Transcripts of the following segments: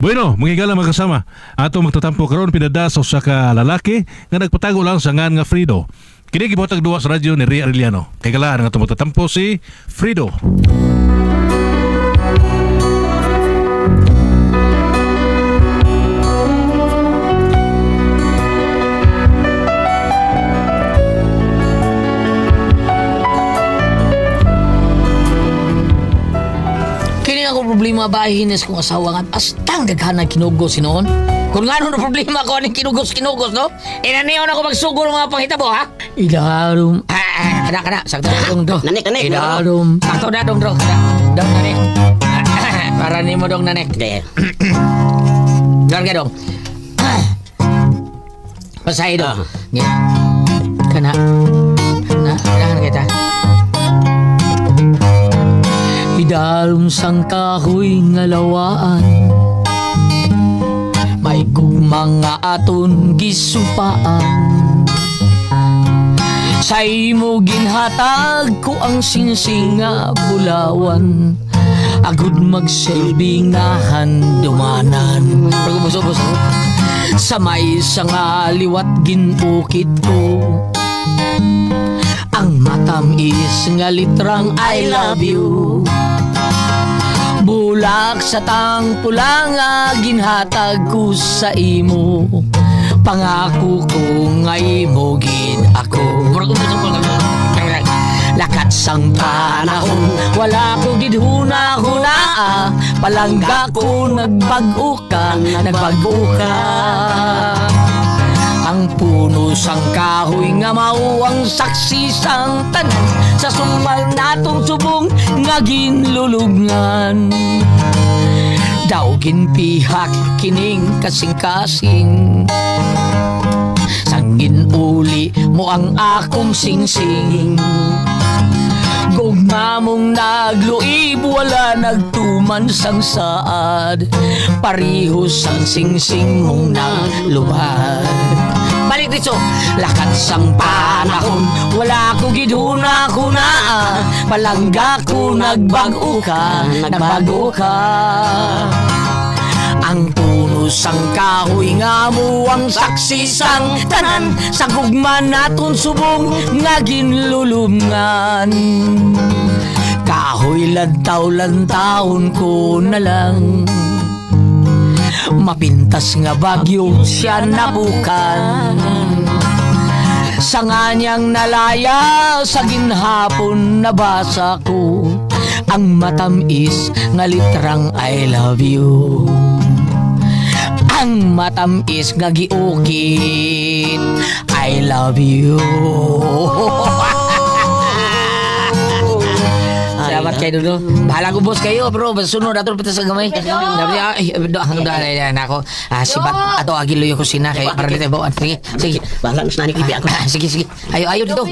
Bueno, mga higala mga kasama, ato magtatampo karon pinada sa usa ka lalaki nga nagpatago lang sa ngan nga Frido. Kini gibuhatag duwa sa radyo ni Ria Arellano. Kay galaan nga ato magtatampo si Frido. Kini ako problema ba hinis kong asawa nga astang daghan ang kinugos sinuon. Kung nga na problema ko aning kinugos kinugos no? Inaniyon ako magsugol mga panghitabo ha? Ilarom. Ah, ah, kana kana sakto na dong do. Nanik, nanik. Ilarom. Sakto na dong do. Kana. Dong nanik. Ah, ah, para nimo dong nanik. Okay. Larga dong. Ah. Basahi dong. Ngi. Kana. Kana, kailangan kita. Idalom sang kahoy nga lawaan. May gugma nga aton gisupaan. Sa imo ginhatag ko ang singsing nga bulawan. Agud magsilbi nga handumanan. Pag-ubos-ubos. Sa may nga liwat ginukit ko ang matamis nga litrang I love you. Bulak sa tang pula nga ginhatag ko sa imo. Pangako ko nga imo gid ako. Lakat sang panahon, wala ko gid huna-huna. Palangga ko nagbag-o ka, nagbag-o ka. Ang puno sang kahoy nga mao ang saksi sang tanan sa sumbal natong subong nga ginlulubngan. Daw ginpihak kining kasing-kasing. Sangin uli mo ang akong singsing. Gugma mong nagluib, wala nagtuman sang saad. Pariho sang singsing mong naglubad. Balik dito! Lakat sang panahon, wala ko gidhuna-huna. Palangga ko nagbag-o ka, nagbag-o ka. Ang puno sang kahoy nga mo ang saksi sang tanan sa gugma naton subong nga ginlulungan. Kahoy lantaw-lantawon ko na lang. Mapintas nga bagyo siya nabukan. Sa nganyang nalaya sa ginhapon nabasa ko ang matamis nga litrang I love you. Ang matamis nga giukit I love you. Salamat kayo Dudo. Bahala ko boss kayo bro. Basta sunod ato pita sa gamay. Ay, do hanggang do ay ay, nako. Ah, sibat ato agilo yung kusina kay para dito bawaan. Sige, sige. Bahala na sa nanik ibi ako. Ah, sige, sige. Ayo, ayo dito.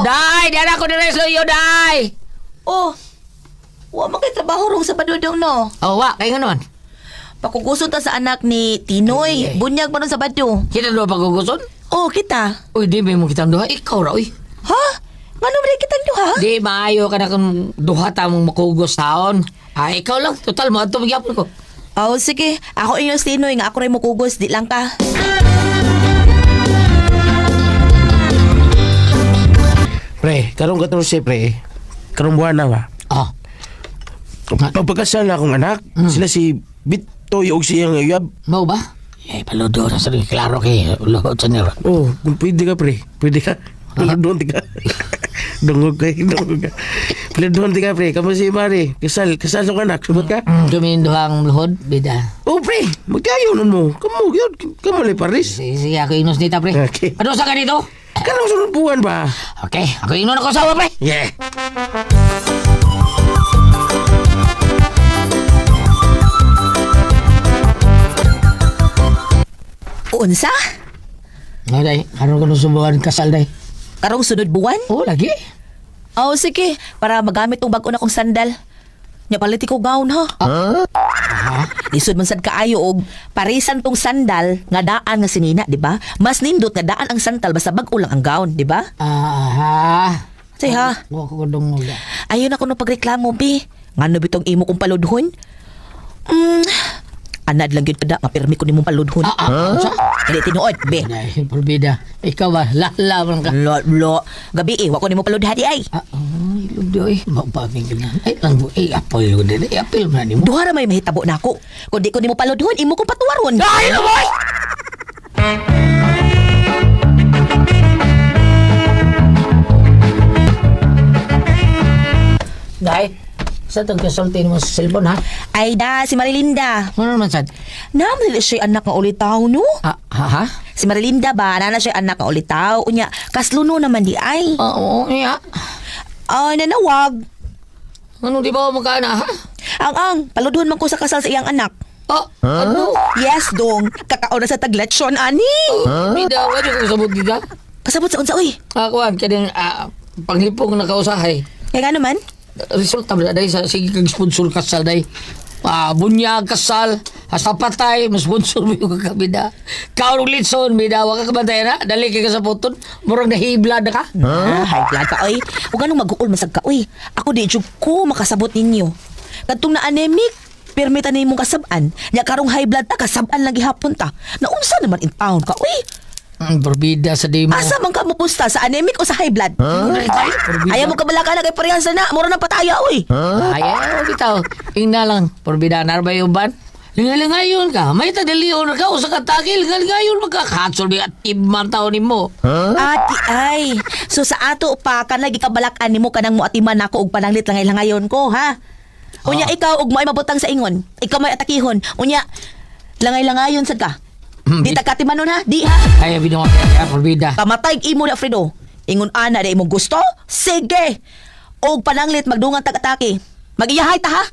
Day, dala ko dire sa iyo, day. Oh, wa man kay trabaho rong sa badudong no. Oh, wa, kay nganon. Pakuguson ta sa anak ni Tinoy. Ay, ay. Bunyag man nun sa bado. Kita do paguguson? Oh, kita. Uy, di may mo kitang duha. Ikaw ra, uy. Ha? Ngano man kitang duha? Di maayo ka na kung duha ta mong makugos taon. Ah, ikaw lang. Total, mo ato magyapon ko. Oh, sige. Ako inyo si Tinoy nga ako ray mukugos, di lang ka. Pre, karong 14 pre. Karong buwan na ba? Ah, Pagpagkasal na akong anak, sila si Bitoy og siyang uyab. mau ba? Eh, paludo na sa klaro kay luhod sa nila. Oh, kung pwede ka pre, pwede ka. Paludoon ka. Dungog kay, dungog ka. Paludoon ka pre, kamo si Mari. Kasal, kasal sa anak, subot ka. Tumin duhang luhod, bida. Oh pre, magkayo nun mo. Kamo yun, kamo le Paris. Sige, sige, ako inos nita, pre. Okay. Ano sa ka dito? Karong sunod buwan ba? Okay, ako inon ako sawa, pre. Yeah. Unsa? No, day, karon ko nung subukan kasal, day. Karong sunod buwan? Oh, lagi. Oh, sige. Para magamit tong bag-o na kong sandal. Nya palit ko gown ha. Lisod man sad kaayo og parisan tong sandal nga daan nga sinina, di ba? Mas nindot nga daan ang sandal basta bag-o lang ang gown, di ba? Ah, ha. Say ha. Wa ko dungog. Ayun ako no pagreklamo, bi. Ngano bitong imo kong paludhon? Anad lang gyud kada mapirmi ko nimong paludhon. Ah, ah, unsa? Dili tinuod, be. Ay, Porbida. Ikaw ba? Lala man ka. Lo, lo. Gabi eh, wa ko nimo paludha di ay. Ah, ay, lugdo eh. Mapaming na. Ay, lang mo. Ay, apel ko din. Ay, apel na ni mo. Duha ra may mahitabo nako. Kung di ko nimo paludhon, imo kong patuwaron. Ay, ano boy! Day, sa itong kasulti mo sa cellphone, ha? Ay da, si Marilinda. Ano naman, sad? Naam dili siya anak nga ulitaw no. Ah, ha, ha? Si Marilinda ba, nana siya anak nga ulitaw. Unya, kasluno naman di ay. Oo, iya. Ay, nanawag. Ano, di ba magkaana, ha? Ang, paludhon man ko sa kasal sa iyang anak. Ah, ano? Yes, dong. Kakao na sa taglatsyon, ani. Huh? Bida, wala ko sabot dito. Kasabot sa unsa, uy. Ah, kuwan, kaning panglipong na kausahay. Kaya nga naman. Resulta ba day sa sige kag sponsor kasal day. Ah, bunyag kasal, hasta patay, mas sponsor mo yung kakabida. Kaurong litson, bida, waka ka bantay na, dali kay ka sa puton, murag nahiblad na ka. Ah, high blood ka, oy. Huwag anong mag-uul, masag ka, oy. Ako di, jud ko makasabot ninyo. Kadtong na anemic, pirmi ta nimong kasab-an. Nya karong high blood ta, kasab-an lang gihapon ta. Naunsa naman in town ka, oy. Porbida sa di mo. Asa man ka mopusta, sa anemic o sa high blood? Porbida. Ayaw mo kabalaka na kay parehas na na. Mura ng pataya, oy. Ay, ayaw, bitaw. Ingna lang, porbida, narbay uban. Lingalingayon ka, may tadalion ka, usa ka takil, lingalingayon magkakatsol, at ibman taon nimo. Ati ay. So sa ato pa kanang gikabalak-an nimo kanang moatiman nako og pananglit langay langayon ko ha. Unya ikaw og mo'y mabutang sa ingon. Ikaw may atakihon. Unya langay-langayon sad ka. Di ta katimanon ha? Di ha. Ay, binawa kaya, porbida. Pamatay imo na Fredo. Ingon ana di imong gusto? Sige. Og pananglit magdungan tag atake. Mag-iyahay ta ha?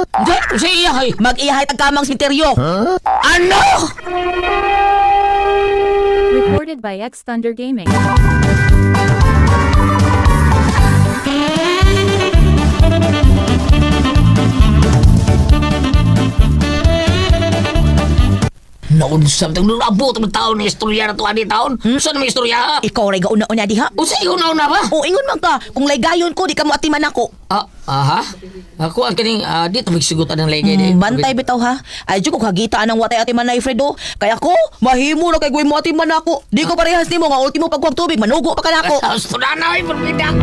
Hindi, sa iya kay. Mag-iyahay tag kamang semiteryo. Ano? Recorded by X Thunder Gaming. Naunsa, nabot ang taon ni istorya na to, ani taon. Saan may istorya ha? Ikaw ray gauna-una diha. Usa ikaw na una ba? O ingon man ka, kung laygayon ko di ka mo atiman ako. Ah, aha. Ako ang kaning, di ito magsigutan ng legay. Bantay bitaw ha. Ay jud ko kagita anang watay ati manay Fredo. Kaya ko mahimo na kay guwi mo ati man ako. Di ko parehas nimo nga ultimo pagkuhag tubig manugo pa kanako. Gusto na na, ay, porbida.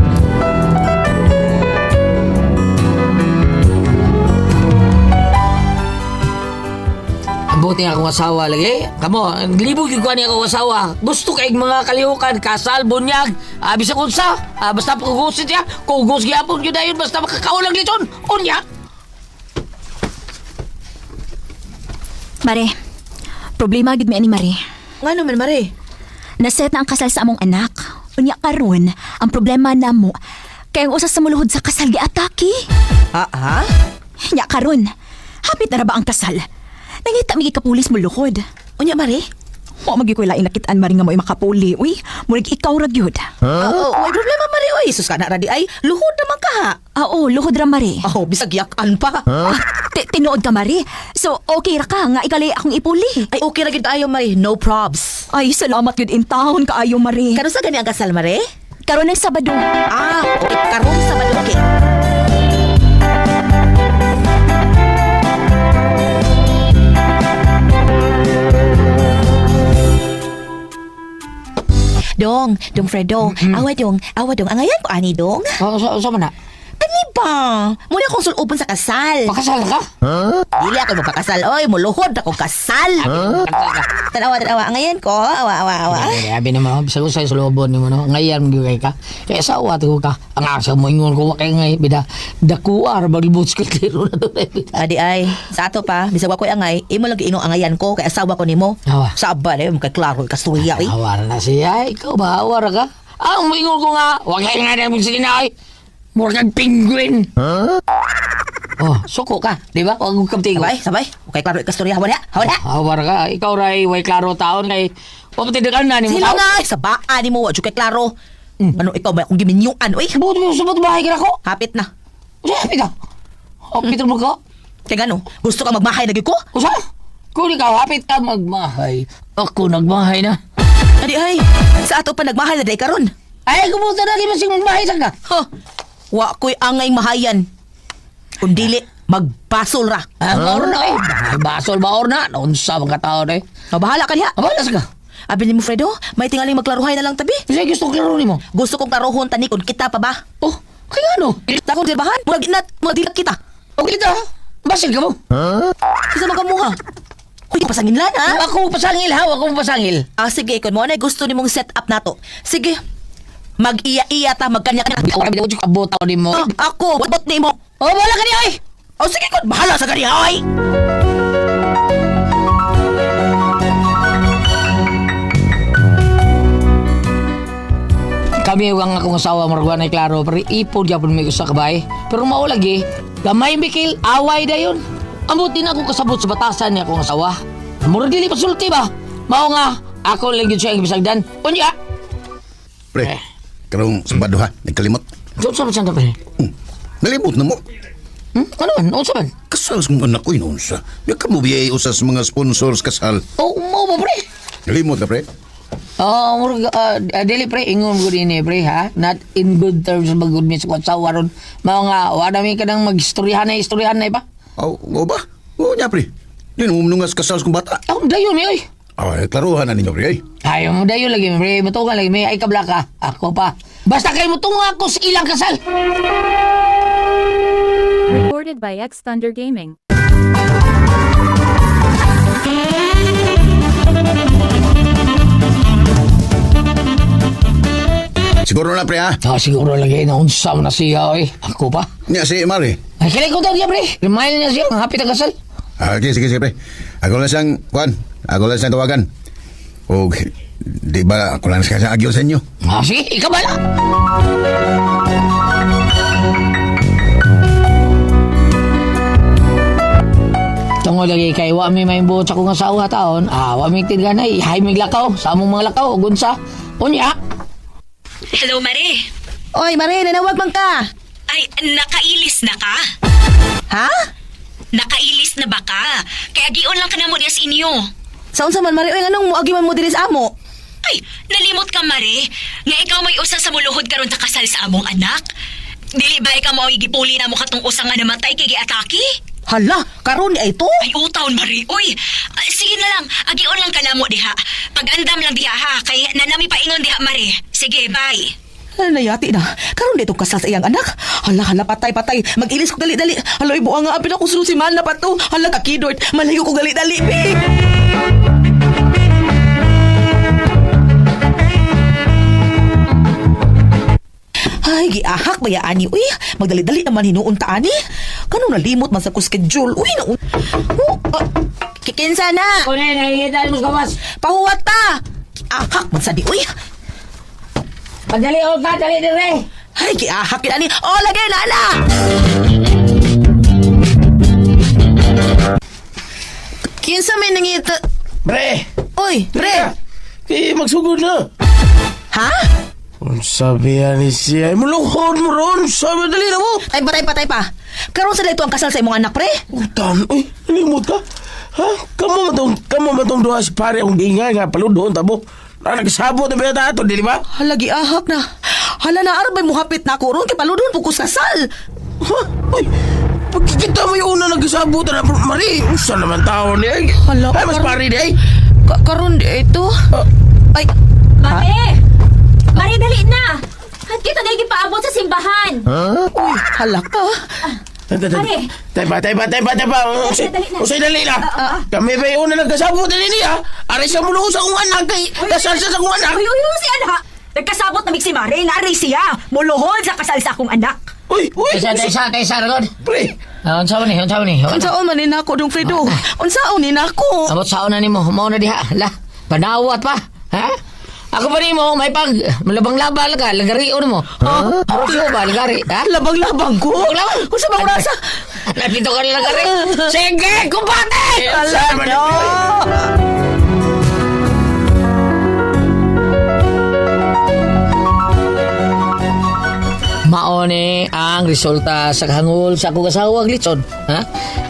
Ang buti nga akong asawa lagi. Kamo, ang libog yung kuha niya akong asawa. Gusto kay mga kalihukan, kasal, bunyag, bisa kung sa, basta pagkugusit siya, kugos gyapon yun dayon, basta makakaulang lechon, unya. Mare, problema gid mi ani Mare. Ngano man mare? Naset na ang kasal sa among anak. Unya karon, ang problema namo kay ang usa sa muluhod sa kasal giatake. Ha ha? Nya karon, hapit na ra ba ang kasal? Nangita mi kapulis mo luhod. Unya mare? Wa magi koy lain nakitaan mare nga mo'y makapuli. Uy, murag ikaw ra gyud. Oo, may problema mare oy. Sus kana ra di ay luhod naman ka ha. Ah, oo, luhod ra mare. Oh, bisag yakan pa. Ah, tinuod ka mare. So okay ra ka nga ikalay akong ipuli. Ay okay ra gid ayo mare, no probs. Ay, salamat gyud in town kaayo mare. Karon sa gani ang kasal mare? Karon ng Sabado. Ah, okay, karon sa okay. Dong, dong Fredo, awa dong, awa dong. Angayan ko ani dong. Oh, sa man na? Ani ba? Muna akong sulupon sa kasal. Pakasal ka? Dili ako magpakasal. Oy, muluhod ako kasal. Pakasal ka. Tanawa, tanawa. Angayan ko. Awa, awa, awa. Ay, abi naman, bisa ko sa'yo sulubon ni mo, no? Ngayon, magyugay ka. Kaya sa uwat ko ka. Ang asa mo, ingon ko, wakay ngay, bida. Dakuar, maglibot sa kaltero na to, eh, bida. Adi ay, sa ato pa, bisag wa ko'y angay, imo lang giingong angayan ko kay asawa ko nimo. Awa. Saba na kay klaro kasturya eh. Awar na siya, ikaw ba, awar ka? Ah, umingon ko nga, wakay nga na mo sinay. Mura kang penguin. Oh, suko ka, di ba? Huwag kang tingo. Sabay, sabay. Okay, klaro kasturya. Hawa na, hawa na. Awar ka, ikaw ray, way klaro taon kay, wapatidakan na ni mo Sila tao. nga, ay, sa baa ni mo, wa jud kay klaro. Ano ikaw ba akong giminyuan oy? Subot mo, subot bahay ka na ko. Hapit na. Usa, hapit ka. Hapit mo ka. Kay gano, gusto ka magmahay na gyud ko? Usa, kung ikaw hapit ka magmahay, ako nagmahay na. Adi ay, sa ato pa nagmahay na day karon. Ay, kumusta na, di ba sing magmahay sa ka? Huh. Wa ko'y angay mahayan. Kun dili, Magbasol ra. Ah, maor na eh. Basol maor na. Unsa mga tao na eh. O, bahala ka diha. Abala sa ka. Abi nimo Fredo, may tingaling magklaruhay na lang tabi. Kasi gusto ko klaro nimo. Gusto kong klaruhon tani kung kita pa ba? Oh, kaya ano? Takong dirbahan, murag inat, murag dilag kita. O kita, basil ka mo. Kinsa man kamuha? Uy, pasanginlan ha? Ako pasangil ha, ako pasangil. Ah, sige, kung mo na gusto nimong set up nato. Sige. Mag-iya-iya ta, magkanya-kanya. Ako kami ko abot ako nimo. Ah, ako, abot nimo. Oh, wala ka ni oy. Oh, sige, kung bahala sa kaniya, oy! Kami ang akong asawa murag na klaro pero ipod gyapon mi usa ka bahay. Pero mao lagi, gamay mikil away dayon. Ambot din ako kasabot sa batasan niya akong asawa. Murag dili pasulti ba? Mao nga ako lang gyud siya ang bisagdan. Unya. Pre, karong Sabado ha, nagkalimot. Unsa man siya pre? Nalimot na mo. Ano man? Unsa man? Kasal sa mga anak ko inon sa. Di ka mo biyay usa sa mga sponsors kasal. Oh, mao ba pre? Nalimot na pre. Oo, murag dili pre, ingon ko din eh, pre ha. Not in good terms magud mi sa akong asawa ron. Mao nga wala mi kanang magistoryahan na istoryahan na iba. Aw, o ba? Oo niya pre. Di na mo kasal sa kong bata. Ako dayon mi oy. Ay, klaruhan na ninyo pre. Ay. Ayaw mo dayon lagi pre, mutungan lagi may ay kablaka. Ako pa. Basta kay mutunga ako sa ilang kasal. Recorded by X Thunder Gaming. Siguro na pre ha. Ah, siguro lagi na unsa man na siya oy. Ako pa. Niya si Mari. Ay kailan ko daw niya pre. Remind niya siya ang happy na kasal. Ah, okay, sige, sige pre. Ako lang siyang, kuan. Ako lang siyang tawagan. O, di ba ako lang siyang agyo sa inyo? Ah, sige, ikaw bala. Tungod lagi kay wa mi may buot sa akong asawa taon, ah, wa mi tigana hay mig lakaw sa among mga lakaw ug unsa. Unya, Hello, Mare. Oy, Mare, nanawag man ka. Ay, nakailis na ka? Ha? Nakailis na ba ka? Kaya gion lang ka na mo niya sa inyo. Sa unsa man, Mare, oy, anong muagi man mo diri sa amo? Ay, nalimot ka, Mare. Nga ikaw may usa sa muluhod karon sa kasal sa among anak. Dili ba ikaw mao gipuli na mo katong usa nga namatay kay giatake? Hala, karon ni ay to? Ay, utaon, Mare. Uy, ah, sige na lang. Agion lang ka na mo diha. Pag-andam lang diha, ha. Kay nanami paingon diha, Mare. Sige, bye. Hala, nayati na. Karon dito kasal sa iyang anak. Hala, hala, patay, patay. Mag-ilis ko dali-dali. Hala, ibuang nga apil ako sunod si Mahal na pa to. Hala, kakidort. Malayo ko dali-dali, babe. Ay, giahak ba ani? Uy, magdali-dali naman hinuon ta ani. Kanong nalimot man sa ko schedule. Uy, na. Oh, ah, kikinsa na. kunin nakikita mo sa gawas. Pahuwat ta. Giahak man sa di. Uy, Padali o ka, dali dire. ay, giahak yun ani. Oh, lagay na, ala. Kinsa may nangita... Pre! Uy, pre! Eh, magsugod na. Ha? Unsa biya ni siya? Ay, Muluhod mo ron. Sabi, dali na mo. Tay pa, tay pa, tay pa. Karon sa ito ang kasal sa imong anak, pre. Utan, uy, nalimot ka. Ha? Kamo matong duha si pare akong giingay nga paludon tabo. Ah, nagsabot na ba ato, dili ba? Hala, giahak na. Hala na, arabay mo hapit na ako ron. Kay paludon po ko sa kasal. Ha? Uy, pagkikita mo yung una nagsabot na, Mari, usa naman tao ni ay. Hala, Ay, mas pare di ay. Karon di ito. Ay, Mare! Mare, dali na! At kita na paabot sa simbahan. uy, hala ka. Pare. Tay pa, tay pa, tay pa, tay pa. Usay, Dali na. usay dali na. Kami ba yung una nagkasabot dali niya? Aray siya muluhod sa akong anak kay kasal siya sa akong anak. Uy, uy, uy, si anak. Nagkasabot na si Mare nga aray siya. Muluhod sa kasal sa akong anak. Uy, uy. Taysa, taysa, taysa ragon. Pre, Ah, unsa man ni, unsa man ni. Unsaon man ni nako dong Fredo? Unsaon ni nako? Abot saon na nimo, mao na diha. La, panawat pa. Ha? Ako pa nimo, may pag malabang-labal ka, lagarion mo. Ha? Huh? ba lagari? Ha? Labang-labang ko. Labang-labang. Unsa bang rasa? Nandito ka na lagari. Sige, kumpate! Hala no. Maone ang resulta sa kahangol sa akong asawa litson. Ha?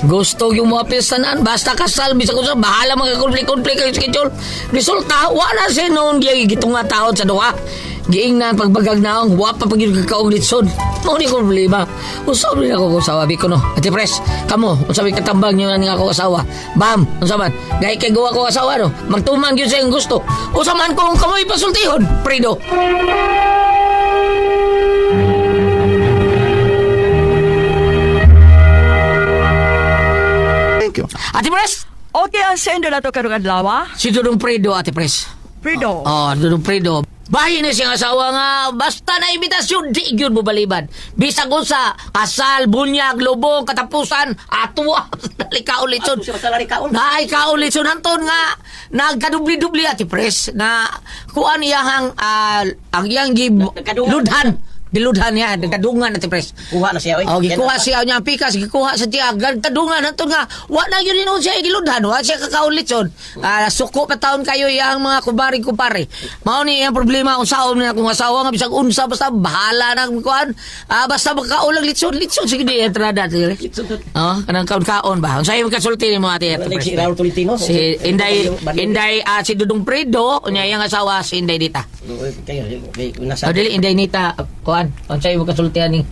Gusto yung mga pistanan, basta kasal, bisa ko sa bahala mga konflik-konflik ang schedule. Resulta, wala siya noon gitunga taon sa duha. Giingnan pagbagag naong, wa pa pag kakaong litson. Mao ni ko problema. Usaw rin ako kung sawa biko no. Ate Pres, kamo, unsa may katambang niyo na nga ako asawa. Bam, unsa man? Gahi kay gawa ko asawa no. Magtuman gyud sa iyong gusto. Usa man kung kamoy pasultihon, Fredo. Thank you. Ate Pres, Okay, ang sendo na to karong adlaw. Ah. si Dudong Fredo, Ate Pres. Fredo. Oh, Dudong Fredo. Bahin na siyang asawa nga basta na imitasyon di gyud mo baliban. Bisag unsa, kasal, bunyag, lubong, katapusan, atwa, likaon litson. Naay kaon litson anton nga nagkadubli-dubli, Ate Pres, na kuan iyahang ang iyang gib ludhan. Giludhan niya, nagkadungan, Ate Pres. Kuha na siya, oy. Oh, gikuha siya niya ang pikas, gikuha sa tiya, kadungan hanton nga wa na yun inon siya giludhan, wa siya kakaulit son. Ah, suko pa taon kayo iyang mga kubari-kubari. Mao ni iyang problema unsaon niya kung asawa nga bisag unsa basta bahala na kuan. Ah, basta makaulang litson, litson sige di entrada dire. Oh, kanang kaon-kaon ba? Unsa imong kasulti nimo, Ate Ate Pres? Si Raul Tolentino. Si Inday Inday si Dudong Fredo, unya iyang asawa si Inday Dita. Kayo, Oh, dili Inday Nita, kuan. Unsa imong kasultian ning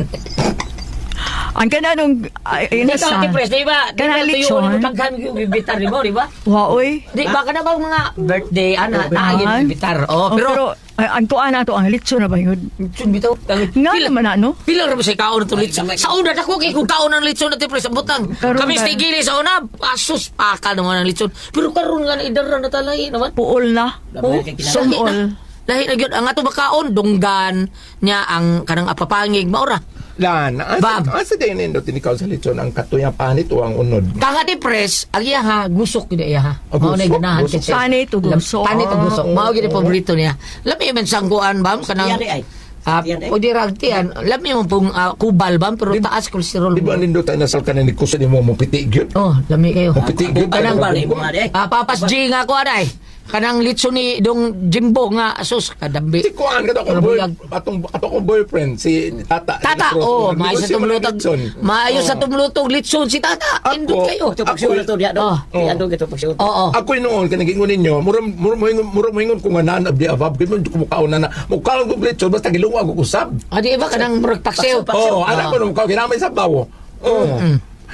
Ang kananong ay, Ikaw, inasan. Ate Pres, di ba? Di ba Kanang tuyo lechon. ni daghan yung bibitar nimo, di ba? Wa oy. Di ba kana bang mga birthday ana Ay. naa bitar. Oh, Oh, pero, pero, ay, ang tuan na to ang litson na ba yun? litson bitaw. Nga naman na, no? Pila ra ba sa kaon to litson? Sa una dako kay kung kaon ang litson, Ate Pres, butang. Karon Kami na. sa tigili sa una, asus pakal naman ang litson. Pero karon nga na idara na talay naman. Puol na. Oh, Sumol. Lahi na gyud ang ato makaon dunggan niya ang kanang apapangig maura. Lan, Bam. asa din nindot tinikaw sa lechon ang katuyang panit o ang unod? Kang Ate Pres, ang iya ha, gusok gyud iya ha. Ah, Mao na gusok? ganahan Gusok. kay siya. Panit o gusok. Panit o gusok. Mao gyud ang paborito niya. Lami man sangguan bam kanang Tiyan ay. Ah, Tiyan ay. o di ragtian. Lami man pong kubal bam pero taas kolesterol. Di ba nindot ay nasal ka na ni kusa ni mo mo piti gyud? Oh, lami kayo. Mo piti gyud. Kanang Kanang mo nga, eh. Papas G nga ko anay. Kanang litso ni dong Jimbo nga sus kadambi. Si kuan kato akong boy, Buyag. atong ato akong boyfriend si Tata. Tata, oh, maayo sa tumlutog. Maayo sa tumlutog litson si Tata. Ako, Indot kayo. Ito pagsulat to diya do. Oh. Diya do ito pagsulat. Oo. Ako noon kanang gingon ninyo, mura mura moingon mura moingon ko nga naan of the above, gid mo ko na na. Mukaon ko lechon basta giluwa ko usab. Ah, di ba kanang murag paksiw? Oh, anak ko nung kinamay sa bawo. Oh.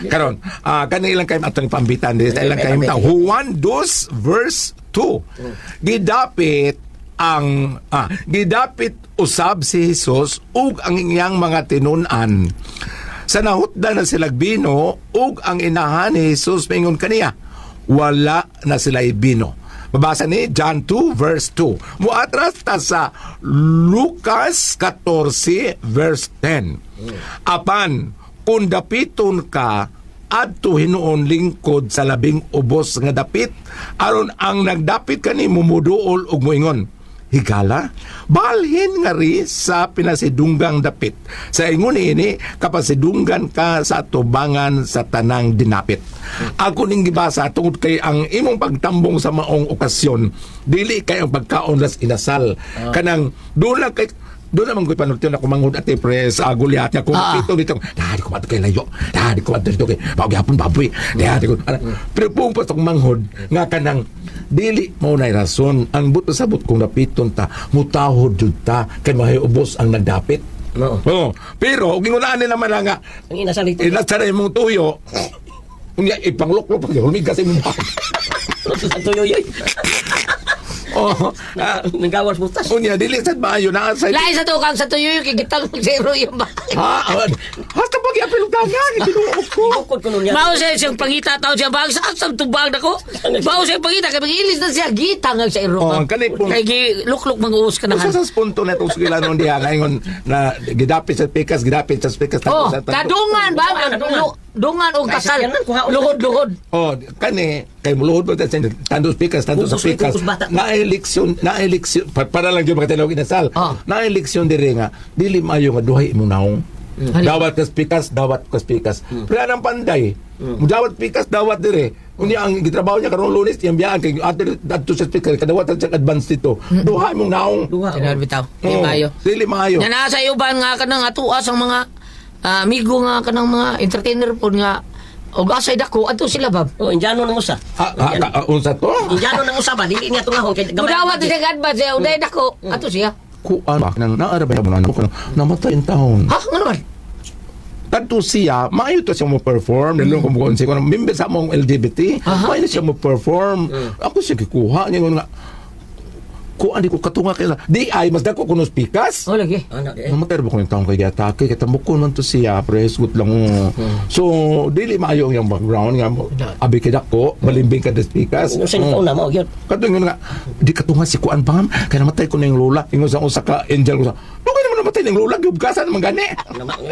Karon, kani ilang kay atong pambitan diri sa ilang kay Juan 2 verse 2. Gidapit ang gidapit usab si Jesus ug ang iyang mga tinun-an. Sa nahutdan na silag bino ug ang inahan ni Jesus mingon kaniya, wala na sila bino. Mabasa ni John 2 verse 2. Muatras ta sa Lucas 14 verse 10. Apan kung dapiton ka adto hinuon lingkod sa labing ubos nga dapit aron ang nagdapit kani muduol ug moingon, "Higala, balhin nga ri sa pinasidunggang dapit." Sa ingon ini kapasidunggan ka sa tubangan sa tanang dinapit. Ako ning gibasa tungod kay ang imong pagtambong sa maong okasyon dili kay ang pagkaon las inasal. Kanang doon lang kay doon naman ko'y panultiyon ako manghud, Ate Pres, gulyat niya kung pito dito. Dahil ko ato kay layo. Dahil ko ato dito kay bago gyapon baboy. Dahil ko ana. Pero pung pasok manghud nga kanang dili mao nay rason ang buto sabot kung napiton ta mutahod jud ta kay mahiubos ang nagdapit. No. Oh, pero og ingon ani naman lang nga Ang inasal ito. inasal imong tuyo. Unya ipangluklok pag hulmig kasi imong baboy. Sa tuyo yoy. Oh, Nagawas butas. unya dili sad maayo na sa Lain sa tukang sa tuyo yung kikitang zero yung bahay. Ha, hasta pag iapil ka nga, tinuok ko. Bukod ko nun yan. Mao siya siyang pangita tao siya bag sa asam tubag nako. Mao siya pangita kay magiilis na siya gitang ang sa iro. Oh, ang kanay pong- Kay gi luklok manguus ka na. Usa sa punto na itong sugilan diha ngayon na gidapit sa pikas, gidapit sa pikas. Oh, sa kadungan ba? Dungan og kasal. Luhod-luhod. Oh, kani kay muluhod ba ta sa tando sa pikas, tando sa Kukus, pikas. kukus bata. Na eleksyon, na eleksyon para lang jud makatanaw inasal. Ah. Na eleksyon dire nga dili maayo nga duhay imong naong. Halika. Dawat kas pikas, dawat kas pikas. Pero anang panday. Dawat pikas, dawat dire. Unya ang gitrabaho niya karong Lunes, iyang biyaan kay adto adto sa speaker kadawat sa advance dito. Duha imong naong. Duha. Tinuod bitaw. Di Oh, maayo. Dili maayo. Nga naa sa uban nga kanang atuas ang mga amigo nga kanang mga entertainer po nga og asay dako adto sila bab. Oh, Indiano nang usa. Unsa to? Indiano nang usa ba dili niya tungahon kay Mudawat siya gadba siya uday dako adto siya. Kuan ba nang naara ba mo na namatay in taon. Ha, nga naman. Kadto siya, maayo to siya mo perform, nilong ko mo ko member sa mong LGBT, maayo na siya mo perform. Ako siya gikuha niya nga kuan di ko katunga kay di ay mas dako kuno pikas. Oh, lagi. Namatay ba ko yung taong kay giatake kay tambukon man to siya pre hugot lang. Oh. So dili maayo ang iyang background nga abi kay dako malimbing ka des pikas. Sa oh. Na mao gyud. Katong yun nga, di katunga si Kuan Bam, kaya namatay ko na yung lola. Ingon sa usa ka angel ko sa, Dugay naman namatay ng lola, gubgasan naman gani.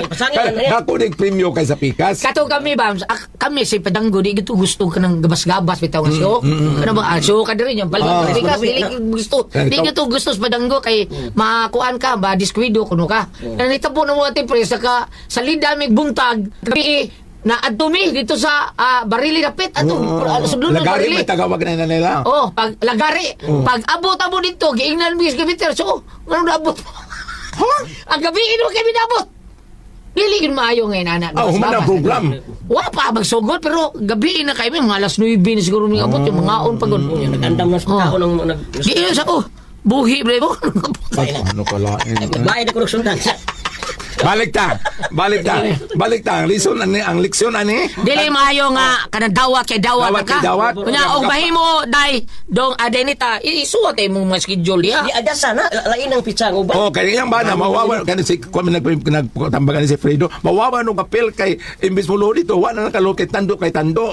Pasangin Kaya na niya. dako ning premyo kay sa pikas. Kato kami ba, kami si Padanggo, di gito gusto ka ng gabas-gabas, bitaw nga siyo. Ano ba, siyo ka diri yung balik. Pikas, dili gusto. Kaya Di ikaw- gito gusto sa Padanggo kay makuan ka, ba diskuido kuno ka. Nanitabo na mo ate pre sa ka sa lida mig buntag, gabi eh, na adto mi dito sa Barili dapit ato sudlon ng Lagari Barili. may tagawag na nila. Oh, pag lagari, pag abot-abot dito, giingnan mi sa gabiter. So, ngano naabot? Ha? Ang gabi ino kami naabot. Dili gyud maayo ngayon anak. Ah, human ang program. Wa pa magsugod pero gabi na kay mi mga alas 9 na siguro mi abot yung mga on pagod. Nagandam na sa tao nang nag Giingnan sa ko. Buhi bre mo. Ano kalain? Bayad ako nagsundan. Balik ta. Balik ta. Balik ta. Ang lesson ani, ang leksyon ani. Dili maayo nga kanang dawat kay dawat, Dawat ka. kay dawat. Kunya og mahimo day dong adenita isuwat imong mga schedule diha. Di ada sana lain ang pitsa ang uban. Oh, kaya yang bana mawawa kani si kuan nag nagtambagan ni si Fredo, mawawa nung kapel kay imbes mo dito, wa na nakalo kay tando,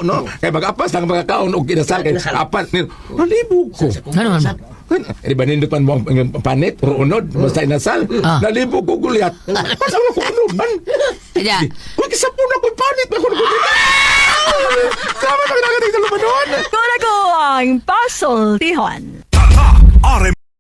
no? Kay mag-apas lang magakaon og inasal kay apas ni. Nalibog ko. Ano man? Di ba nindot man mo ang panit, pero unod, basta inasal. Nalibog ko gulyat. Basta ko unod man. Kaya Uy, kisapon ako yung panit. May kuno Salamat ang nagating sa lumanon. Kuna ko ang Pasultihan. RM